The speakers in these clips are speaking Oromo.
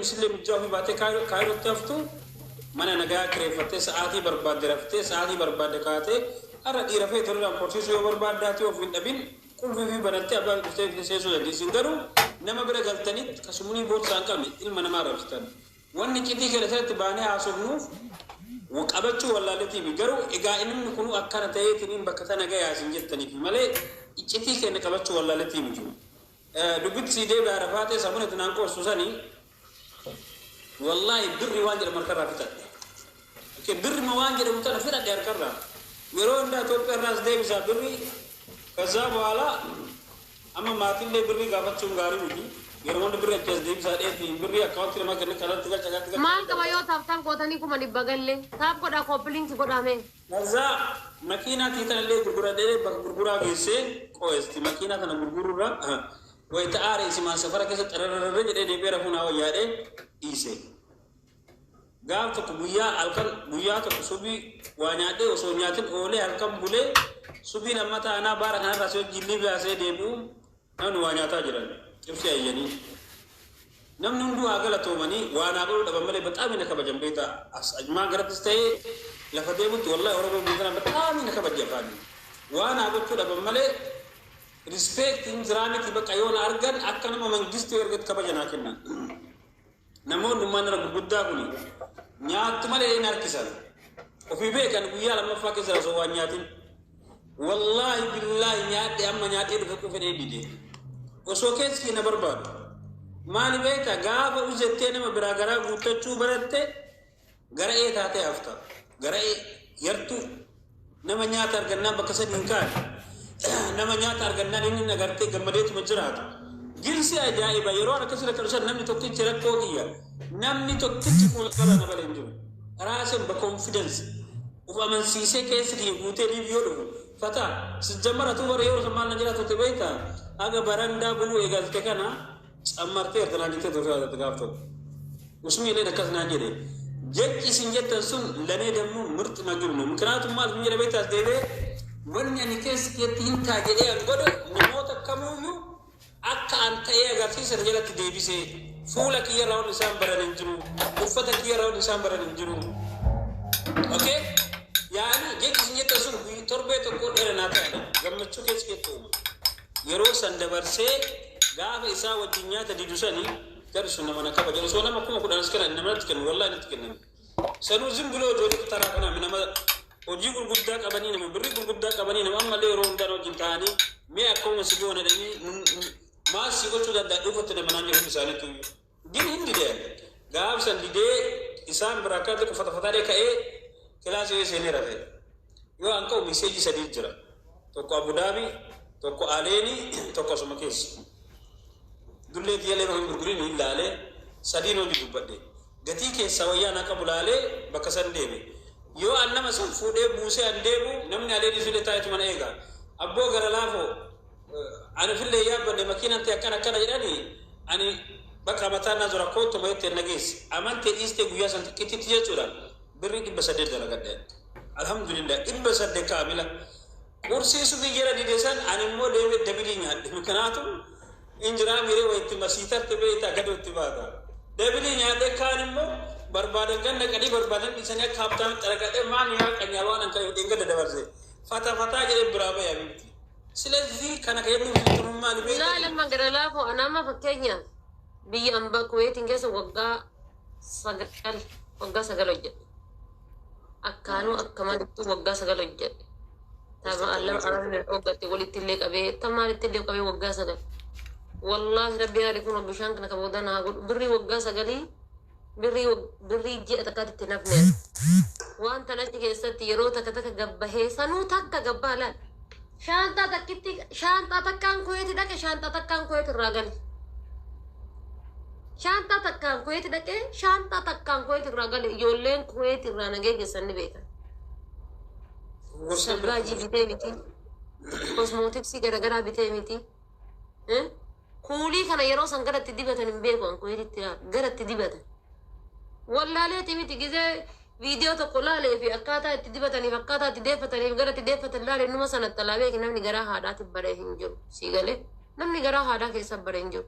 Isillee mijjaa ofii baatee Kaayirootti haftu, mana nagaa kireeffattee, sa'aatii barbaadde raftee, sa'aatii barbaadde kaatee, har'a dhiira feete irraan korsiisuu yoo barbaaddaatee of hin dhabin, qulfii fi banattee abbaa dhuftee seensuu dandeessin. Garuu nama bira galtanitti kasumanii boorsaa hin qabne ilma namaa rabsitan. Wanni iccitii keenya asirratti baanee haasofnuuf qabachuu wallaaleetiifi. Garuu egaa inni kun akkana ta'eetiin bakka tana gayaa isin jettaniif malee iccitii keenya qabachuu wallaaleetii miti. Dubbitti sii deebi'aa. Rafaatee samuna itti naan qoorsu sanii, wallaahi birri waan jedhamu harkarraa fixadhe. Birri ma waan jedhamu tana fixadhe harkarraa. Yeroo hundaa Itoophiyaa irraas deebisaa birri. ከዛ በኋላ amma maatillee birrii gaafachuun gaarii miti. Yeroo hunda birri achi as deebisaa dheefi birrii akkaawuntii namaa kenne kanatti galcha, kanatti galcha. Maal qaba yoo tap tap gootanii 100,000 galle? Tap godhaa, copy link godhame. ከዛ makiinaa tiitanillee gurguradhee bakka gurguraa geessee qo'eesti. Makiinaa kana gurguruurra wayita aare isimaan safara keessa xarararra jedhee deebi'ee rafuu naa wayyaadhee dhiise. Gaaf tokko guyyaa halkan guyyaa tokko subii waa nyaadhee, osoo nyaatin oolee, halkan bulee, subii lammataa anaa baara kanarraa si wajjin Liibiyaa deebi'u namni waa nyaataa jiran ibsi ayyanii. Namni hunduu haa galatoomanii, waa naa godhuu dhaban malee በጣም na kabajan beektaa. As Ajmaan garattis ta'ee lafa deemutti, wallahi Oromoo biyya kana በጣም na kabaja afaanii. Waa naa gochuu dhaban malee respect hin jiraa miti. Bakka yoo na argan akka nama mangistii ergatti kabaja naa kennan. Namoonni ummaan irra gurguddaa kun nyaattu malee hin harkisan. Ofii beekan guyyaa lammaffaa keessa osoo waan nyaatin. Wallaahi billaahi nyaadhe, amma nyaadhee dhufe quufee dide. Osoo keessi na barbaadu. Maali beekta, gaafa ujettee nama biraa garaa guuttachuu baratte gara ee taatee hafta. Gara ee yartuu nama nyaata argannaan bakka sadi hin kaane. Nama nyaata argannaan inni agartee gammadeetuma jiraatu. Girsi ajaa'iba yeroo akkasii rakkan namni tokkichi rakkoo kiyya. Namni tokkichi fuula qaba na bala hin jiru. Raaseen ba confidence uf amansiisee keessi kiyya guutee liif yoo dhufu fata sijjammara tuu bara yeroo maal na jiraatu te beekta, haga barandaa buluu eegalte kana cammartee ertanaan jettee turte gaaf tokko. Usmi illee akkas naan jedhe. Jechi isin jettan sun lanee ደግሞ ምርጥ ምግብ ነው። ምክንያቱም maal jedhe beektaas deebi'ee wanni ani keessa keetti hin taa jedhee an godhe namoota kamuyyuu akka an ta'ee agarsiisan jalatti deebisee fuula kiyyarraa wanni isaan baran hin jiru, uffata kiyyarraa wanni isaan baran hin jiru. Okay, yaani jechi isin jettan sun torbee tokko dheeranaa ta'edha. Gammachuu keessa keetti uuma yeroo san dabarsee gaafa isaa wajjin nyaata didu sanii gadi sun nama na kabaja. Osoo nama 10,000 as kennan nama natti kennu, wallahi natti kennan. Sanuu ዝም ብሎ ijoollee taraa kana nama hojii gurguddaa qabanii, nama birrii gurguddaa qabanii, nama ammallee yeroo hundaa wajjin ta'anii mee akkuma si goona jedhanii maal si gochuu danda'a dhuunfatti nama naan jedhu isaaniitu gin hin didee. Gaaf san didee isaan biraa akka xiqqoo fatafataadhee ka'ee kilaasii seenee rafe. Yoo an ka'u message sadii jira, tokko Abu Dhaabii, tokko Aleenii, tokko asuma keessa. Dullee xiyyalee bakka gurgurin hin laalee sadiin hojii dubbadhe. Gatii keessaa wayyaa naa qabu laalee bakka san deeme. Yoo an nama san fuudhee buusee an deemu, namni Aleenii sulee taa'etu mana eega. Abboo gara laafoo ani fillee yaabbadhe makiinaan ta'e akkana akkana jedhanii, ani bakka mataa naa zora koottuma jettee na geesse. Amantee dhiistee guyyaa san xiqqittitti jechuudha. Birrii 800 dalagadhe. Alhamdulillah, 800 kaamila. Qursii subii jala dide san ani immoo deemee double nyaadhe. ምክንያቱም injiraa miree wayitti masiitarte beektaa gadi itti baata. Double nyaadhe, kaan immoo barbaadan ganna qadii barbaadan dhiisanii akka habtaan xaraqadhe maan yaa qanyaa waan an ka'e dhingada dabarse. Fata fataa jedhee biraa bayaa miti. ስለዚህ kana kan jedhu maali beektaa? Laa lama gara laafoo anama fakkeenyaaf biyya ambaa Kuweetiin keessa waggaa 9, waggaa 9 hojjedhe. Akkaanuu akka malittuu waggaa 9 hojjedhe. Taama allama arabni hoggatte walitti illee qabee tamaalitti illee qabee waggaa 9. Wallaahi rabbi yaali kun bishaan kana kabooda naa godhu, birrii waggaa 9 birrii ji'a takkaatti itti nafne. Waan tan achi keessatti yeroo takka takka gabbahee sanuu takka gabbaa laal. Shaantaa takkitti, shaantaa takkaan Kuweeti dhaqe, shaantaa takkaan Kuweeti irraa gale. Shaantaa takkaan Kuweeti dhaqe, shaantaa takkaan Kuweeti irraa gale. Ijoolleen Kuweeti irraa nagee keessan ni beekan. Salbaajii bitee miti. Cosmetics garaagaraa bitee miti. Kuulii kana yeroo san garatti dibatan hin beeku an Kuweetitti garatti dibatan. Wallaaleeti miti, gizee viidiyoo tokko laalee fi akkaataa itti dibataniif, akkaataa itti deeffataniif, gara itti deeffatan laalee numa sanatti alaa beeki. Namni garaa haadhaatiif baree hin jiru. Sii galee, namni garaa haadhaa keessa baree hin jiru.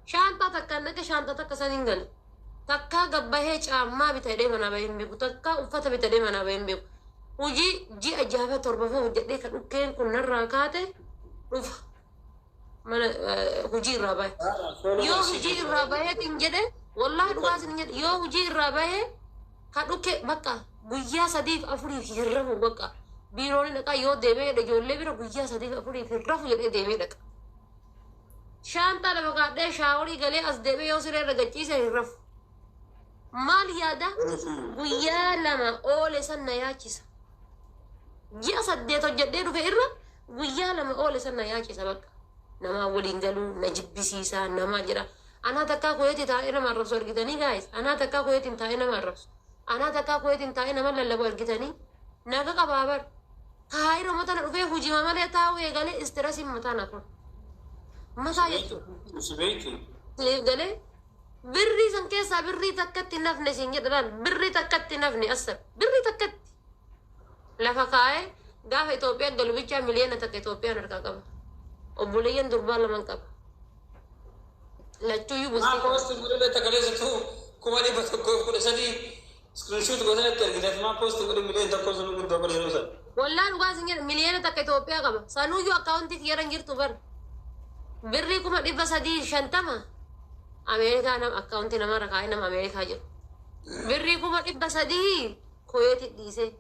Shaantaa takkaan dhaqe, shaantaa takka san hin gale. Takkaa gabbahee caammaa bitadhee manaa bahee hin beeku. Takkaa uffata bitadhee manaa bahee hin beeku. Hojii ji'a jaha torbaffaa hojjedhee kan dhukkeen kun narraa kaate dhufa. Mana hojii irraa bahe. Yoo hojii irraa baheetiin jedhe, wallaahi dhugaa isin jedhe, yoo hojii irraa bahee ka dhukke bakka guyyaa sadiif afuriif hin rafu. Bakka biiroon dhaqaa yoo deemee jedhe, ijoollee bira guyyaa sadiif afuriif hin rafu jedhee deemee dhaqa. Shaantaa lafa kaadhee shaaworii galee as deemee yoo siree irra gachiise hin rafu. Maal yaada? Guyyaa 2 oole san na yaachisa. Ji'a 8 hojjedhee dhufe irra guyyaa 2 oole san na yaachisa bakka. Namaa waliin galuu na jibbisiisa namaa jedha. Anaa takkaa Kuweetii taa'ee nama arrabsu argitanii, guys? Anaa takkaa Kuweetiin taa'ee nama arrabsu? Anaa takkaa Kuweetiin taa'ee nama lallabu argitanii? Naga qabaa bar. Kaayiroo matana dhufee hujima malee taa'uu eegalee stressiin mataa na kun. Mataa jechuudha. Si beektu. Galee birrii san keessaa birrii takkatti nafne siin jedha laal, birrii takkatti nafne asab, birrii takkatti lafa kaa'ee gaafa Itoophiyaa galu bichaa 1 miliyoona Itoophiyaan harkaa qaba. Obboleeyyan durbaa laman qaba. Lachuuyyuu Maa bultii qaba. Post godhee takaleessitu 113,000 screenshot gootee itti argiteef maa post godhe 1 miliyoona sun guddoo godhe yeroo sana. Wallaan dhugaa siin jedha, 1 miliyoona Itoophiyaa qaba. Sanuuyyuu akkaawuntii kiyyarra hin jirtu bar. Birrii 350,000 Ameerikaa nama akkaawuntii namarra kaa'ee nama Ameerikaa jiru. Birrii 300,000 Kuweeti dhiisee.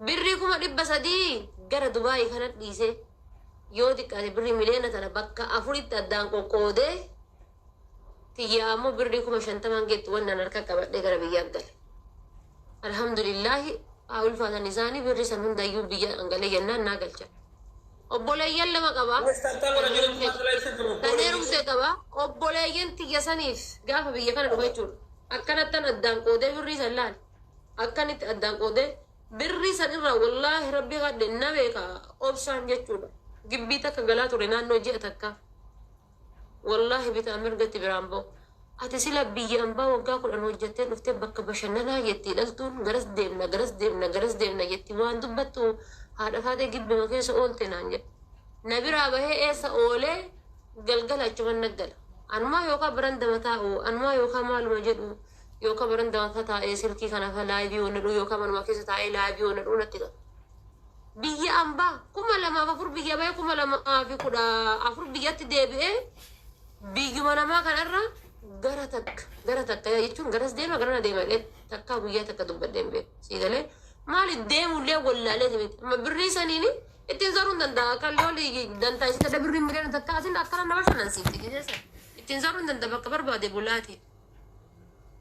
Birrii 300,000 gara Dubaayii kana dhiisee, yoo xiqqaate birrii miliyoona tana bakka afuritti addaan qoqqoodee, tiyyaa ammoo birrii 50,000 geettu wannan harka qabadhee gara biyyaa gale. Alhamdulillaahi, haa ulfaatan isaanii, birrii san hundayyuu biyya angalee jennaan naa galchan. Obboleeyyan lama qaba. Kan heerumte qaba. Obboleeyyan tiyya saniif gaafa biyya kana dhufa jechuudha. Akkanattan addaan qoodee birrii san laal. Akkanitti addaan qoodee birrii san irraa, wallaahi rabbi kadhe na beeka obsaan jechuudha. Gibbii takka galaa ture naannoo ji'a takka. Wallaahi bitaa mirgatti biraan ba'u. Ati sila biyya ambaa waggaa 10 hojjettee dhuftee bakka bashannanaa jetti dhaltuun, garas deemna, garas deemna, garas deemna jetti, waan dubbattu haadha faatee gibbima keessa oolte naan jedhe. Na biraa bahee eessa oolee galgala achuman naggala. Anumaa yookaan baranda taa'u, anumaa yookaan maaluma jedhu, yookaan baranda taa'ee silkii kana fa live oonadhu, yookaan manuma keessa taa'ee live oonadhu natti qaba. Biyya ambaa 2004 biyya bahee 2014 biyyatti deebi'ee biyyuma namaa kanarra gara takka gara takka jechuun garas deema garana deema jedhee takkaa guyyaa takka dubbadhee hin beeku. Siigalee maali deemullee wallaalee miti. Amma birrii saniini ittiin zoruu hin danda'a. Kan looli dantaa isitti adda birrii 1 miliyoona asin akkana nama shannansiifti keessa. Ittiin zoruu hin danda'a bakka barbaade bulaati.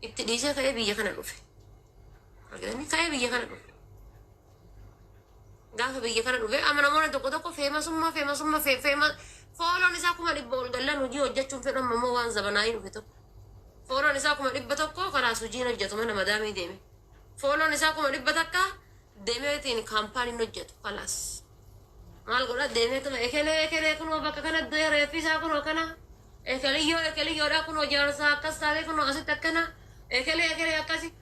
Itti dhiisee ka'ee biyya kana dhufe. Argitanii, ka'ee biyya kana dhufe. Gaafa biyya kana dhufe amma namoonni tokko tokko famousummaa famousummaa famous followon isaa 100,000 ol gallan hojii hojjechuun fedhan immoo waan zabanaayii dhufe tokko. Followon isaa 100,000 kalaas hojiin hojjetu mana madaamii deeme. Followon isaa 100,000 deemeetiin kaampaaniin hojjetu kalaas. Maal godha deemeetuma ekelee ekelee kunoo bakka kana reeffi isaa kunoo kana ekeliyyoo ekeliyyoodha kunoo jaarsaa akkas taatee kunoo asitti akkana ekelee ekelee akkasi.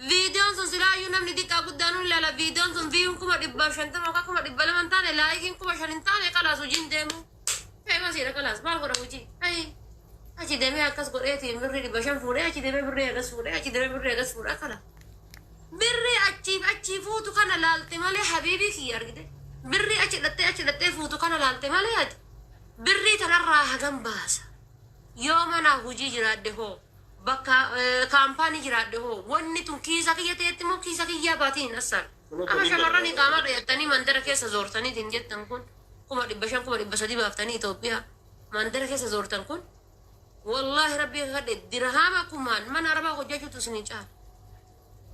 Viidiyoon sun silaayyuu namni xiqqaa guddaan nu ilaala. Viidiyoon sun viewn 150,000 yookaan 200,000 hin taane, likeiin 5,000 hin taane, kalaas hojiin deemu. Famousiidha kalaas, maal godha hojii? Ayi achi deemee akkas godheetiin birrii 500 fuudhee, achi deemee birrii akkas fuudhee, achi deemee birrii akkas fuudhee kana. Birrii achiif achii fuutu kana laalte malee, habiibii kiyya, argite. Birrii achi dhattee fuutu kana laalte malee, ati birrii tanarraa hagam baasa? Yoo mana hojii jiraadhe hoo, bakka kaampaanii jiraadhe hoo, wanni tun kiisa kiyya ta'etti immoo kiisa kiyyaa baatiin asar. Amma shamarran iqaamaa dhayattanii mandara keessa zoortaniitiin jettan kun 500,000 300,000 baaftanii Itoophiyaa mandara keessa zoortan kun, wallaahi rabbii kadhe, dirhaama kumaan mana arabaa hojjechuutu isinii caala.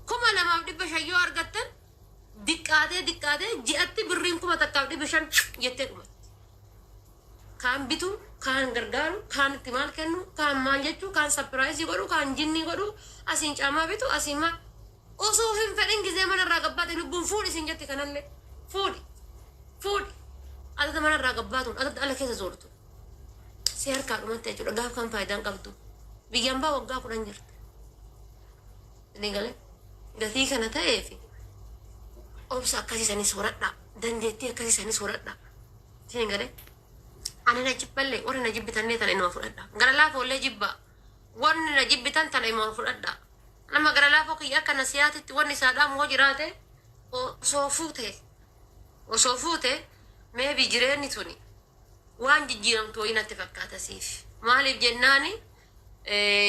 2,500 yoo argattan, diqqaatee diqqaatee ji'atti birriin 1,500 jettee dhumatti. Kaan bitu, kaan gargaaru, kaan itti maal kennu, kaan maal jechuu, kaan surprise godhu, kaan jinnii godhu, asiin caamaa bitu, asiin maal. Osoo hin fedhin gizee manarraa gabbaate lubbuun fuudhi isin jetti kanallee. Fuudhi. Fuudhi. Adada manarraa gabbaatuun adada ala keessa zoortu. Si harkaa dhumatte jechuudha. Gaaf kan faayidaan qabdu. Biyyaan baa waggaa 10 jirti. Ni galee. Gatii kana ta'eef obsa akkasii sanis horadhaa. Dandeettii akkasii sanis horadhaa. Isin galee. Ani na jibballee, warri na jibbitannee tana inuma fudhadha. Gara laafoollee jibbaa. Wanni na jibbitan tana imaan fudhadha. Nama gara laafoo kiyya akka na siyaatitti wanni isaa dhaamu hoo jiraate, osoo fuute maybe jireenyi tuni waan jijjiiramtu wayii natti fakkaata siif. Maaliif jennaani,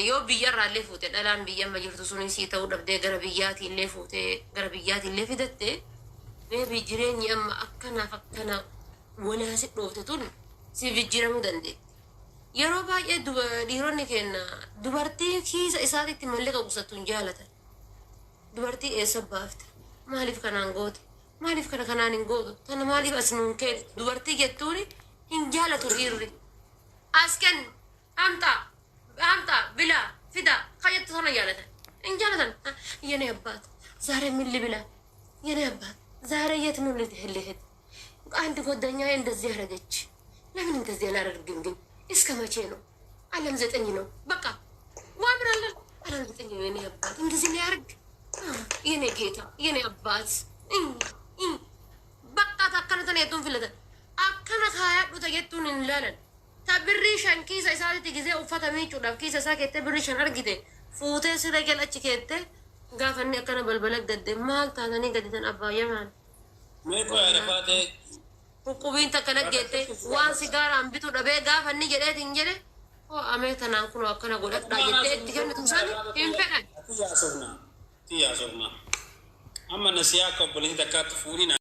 yoo biyyarraa illee fuute, dhalaan biyya amma jirtu sunis sii ta'uu dhabdee gara biyyaatii illee fuute, gara biyyaatii illee fidatte, maybe jireenyi amma akkanaaf akkana walaasi dhoofte tun siif jijjiiramuu dandeetti. Yeroo baay'ee dhiironni keenya dubartii kiisa isaatitti mallaqa qusattu hin jaalatan. Dubartii eessa baafte? Maaliif kanaan goote? Maaliif kana kanaan hin gootu? Tana maaliif as nuun kennu? Dubartii jettuuni hin jaalatu dhiirri. As kennu, hamxaa, hamxaa, bilaa, fida, kajettu sana jaalatan. Hin jaalatan. የኔ አባት ዛሬ ምን ልብላ? የኔ አባት ዛሬ የት ነው ልሄድ? አንድ ጓደኛዬ እንደዚህ ያደረገች፣ ለምን እንደዚህ አላደርግም? ግን እስከ መቼ ነው? ዓለም ዘጠኝ ነው። በቃ ዋምራለን። ዓለም ዘጠኝ ነው። የኔ አባት እንደዚህ ነው ያደርግ። የኔ ጌታ፣ የኔ አባት፣ bakka akkana tana jettuun filatan, akkana kaayadhu ta jettuun hin ilaalan. Ta birrii 5 kiisa isaatitti gisee uffata miicuudhaaf kiisa isaa keettee birrii 5 argite fuutee siree jala achi keette, gaafa inni akkana balbala gadde maal taatanii gaditan abbaayyamaan. Mee qoy Arafaatee. Qukkubiin takka naggeette waan sigaaraan bitu dhabee gaafa inni jedheetiin jedhe hoo amee tanaan kunoo akkana godhadhaa jettee itti kennitu san hin fedhan. Xiyyaa sofnaa. Xiyyaa sofnaa. Amma nasiyaa akka obboleettii takkaatti fuudhina.